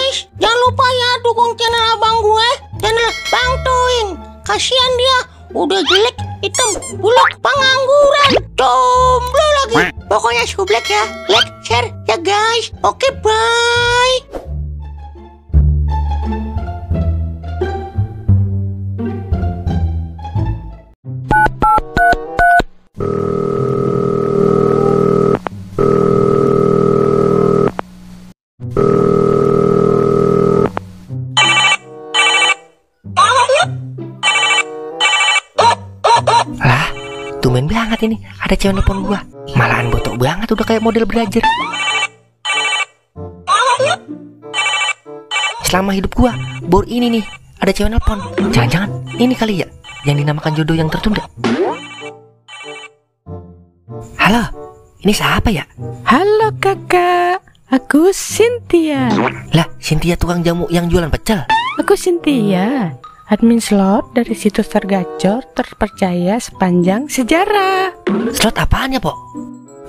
guys, jangan lupa ya dukung channel abang gue, channel Bang Toing. Kasihan dia, udah jelek, hitam, buluk, pengangguran, jomblo lagi. Pokoknya sublek ya, like, share ya guys. Oke, bye. Lah, tumben banget ini ada cewek nelfon gua. Malahan botok banget, udah kayak model belajar. Selama hidup gua, baru ini nih ada cewek nelfon. Jangan-jangan ini kali ya yang dinamakan jodoh yang tertunda. Halo, ini siapa ya? Halo kakak, aku Cynthia. Lah, Cynthia tukang jamu yang jualan pecel. Aku Cynthia, admin slot dari situs tergacor terpercaya sepanjang sejarah. Slot apaan ya, Po?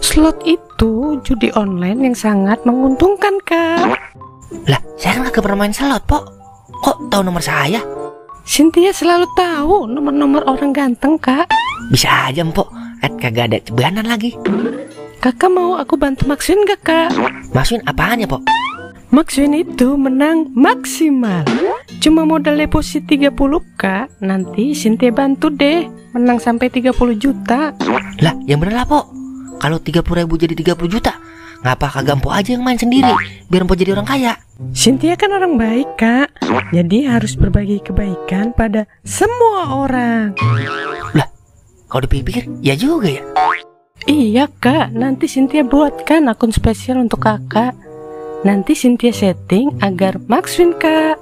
Slot itu judi online yang sangat menguntungkan, Kak. Lah, saya kan kagak pernah main slot, Po. Kok tahu nomor saya? Cynthia selalu tahu nomor-nomor orang ganteng, Kak. Bisa aja, Mpok. Kagak ada cebanan lagi. Kakak mau aku bantu maksuin gak, Kak? Maksuin apaan ya, Po? Maksuin itu menang maksimal. Cuma modal deposit 30k, nanti Cynthia bantu deh menang sampai 30 juta. Lah, yang bener lah, Po. Kalau 30.000 jadi 30 juta, ngapa kagak Mpok aja yang main sendiri, biar Mpok jadi orang kaya? Cynthia kan orang baik, Kak. Jadi harus berbagi kebaikan pada semua orang. Lah, kalau dipikir, ya juga ya. Iya, Kak. Nanti Cynthia buatkan akun spesial untuk kakak. Nanti Cynthia setting agar maksuin, Kak.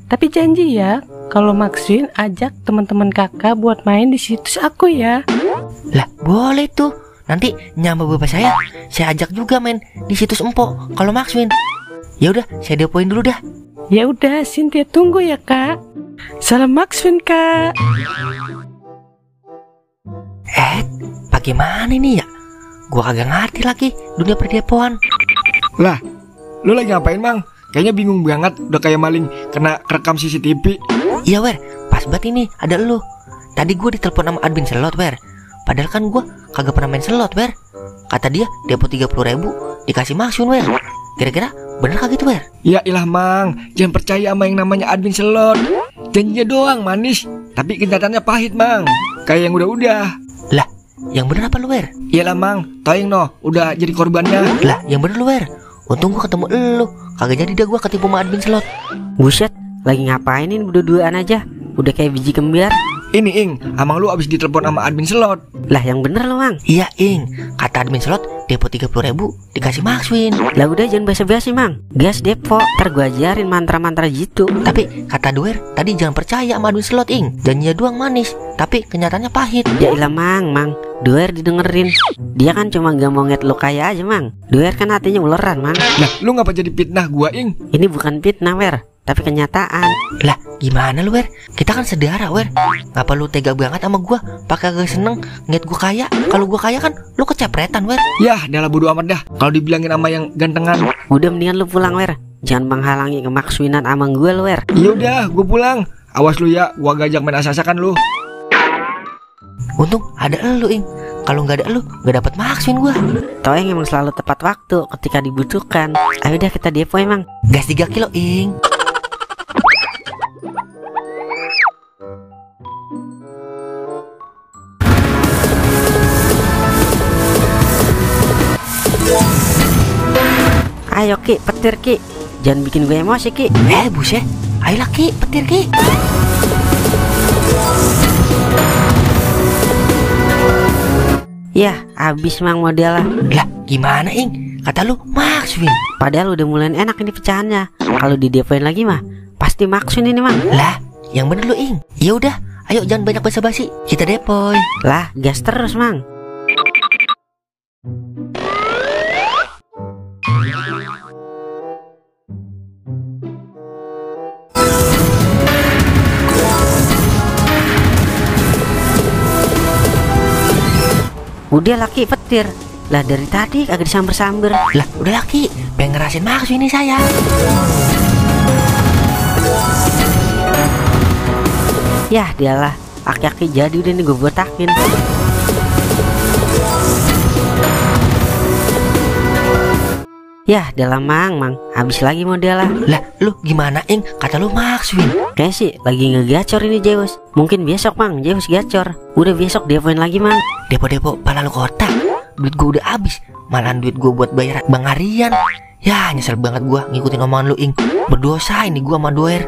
Tapi janji ya, kalau maksuin ajak teman-teman kakak buat main di situs aku ya. Lah, boleh tuh. Nanti nyama bapak saya ajak juga main di situs Empok kalau maksuin. Ya udah, saya depoin dulu dah. Ya udah, Cynthia tunggu ya, Kak. Salam maksuin, Kak. Bagaimana ini ya? Gua kagak ngerti lagi dunia perdepoan. Lah, lu lagi ngapain, Mang? Kayaknya bingung banget, udah kayak maling kena kerekam CCTV. Iya, Wer, pas banget ini ada lu. Tadi gue ditelepon sama admin slot, Wer. Padahal kan gue kagak pernah main slot, Wer. Kata dia depo 30.000 dikasih maksun, Wer. Kira-kira bener kagak gitu, Wer? Ya ilah, Mang, jangan percaya sama yang namanya admin slot. Janjinya doang manis, tapi kenyataannya pahit, Mang. Kayak yang udah-udah. Lah, yang bener apa lu, Wer? Iyalah, Mang, Toing no udah jadi korbannya. Lah, yang bener lu, Wer. Untung gua ketemu lu. Kagak jadi dah gua ketipu sama admin slot. Buset, lagi ngapain ini berdua-duaan aja? Udah kayak biji kembar. Ini, Ing, amang lu abis ditelepon sama admin slot. Lah yang bener lo, Mang. Iya, Ing, kata admin slot depo 30.000 dikasih maksuin. Lah udah jangan basa-basi, Mang. Gas depo, ntar gua ajarin mantra-mantra gitu. Tapi kata Duer tadi jangan percaya sama admin slot, Ing. Janjinya doang manis, tapi kenyataannya pahit. Ya ilah, Mang. Duer didengerin. Dia kan cuma gak mau ngeliat lo kaya aja, Mang. Duer kan hatinya uleran, Mang. Nah, lu ngapa jadi fitnah gua, Ing? Ini bukan fitnah, Wer, tapi kenyataan. Lah, gimana lu, Wer? Kita kan saudara, Wer. Ngapa lu tega banget sama gua? Pakai gak seneng ngeliat gua kaya? Kalau gua kaya kan lu kecepretan, Wer. Yah, dah lah bodo amat dah. Kalau dibilangin sama yang gantengan. Udah mendingan lu pulang, Wer. Jangan menghalangi kemaksuinan amang gue, lu, Wer. Ya udah, gua pulang. Awas lu ya, gua gajak main asas-asakan lu. Untung ada elu, Ing. Kalau nggak ada elu, nggak dapat maksuin gua. Toeng emang selalu tepat waktu ketika dibutuhkan. Ayo dah kita depo, emang. Gas 3 kilo, Ing. Ayo Ki, petir Ki. Jangan bikin gue emosi, Ki. Buset. Ayolah, Ki, petir, Ki. Ya, abis, Mang, modelnya. Lah, gimana, Ing? Kata lu maksuin. Padahal udah mulai enak ini pecahannya. Kalau didepoin lagi mah pasti maksun ini, Mang. Lah, yang bener lu, Ing. Ya udah, ayo jangan banyak basa-basi. Kita depoy. Lah, gas terus, Mang. Udah laki petir. Lah dari tadi kagak disamber-samber. Lah udah laki, pengen ngerasain maksud ini saya. Yah dialah, aki-aki jadi udah nih gue botakin. Yah dialah mang, habis lagi model lah. Lah lu gimana Ing? Kata lu Maxwin. Kayak sih lagi ngegacor ini Zeus. Mungkin besok mang Zeus gacor. Udah besok depoin lagi mang. Depo-depo pala lu kotak. Duit gua udah habis. Malahan duit gua buat bayar Bang Aryan. Ya nyesel banget gua ngikutin omongan lu Ing. Berdosa ini gua sama Doer.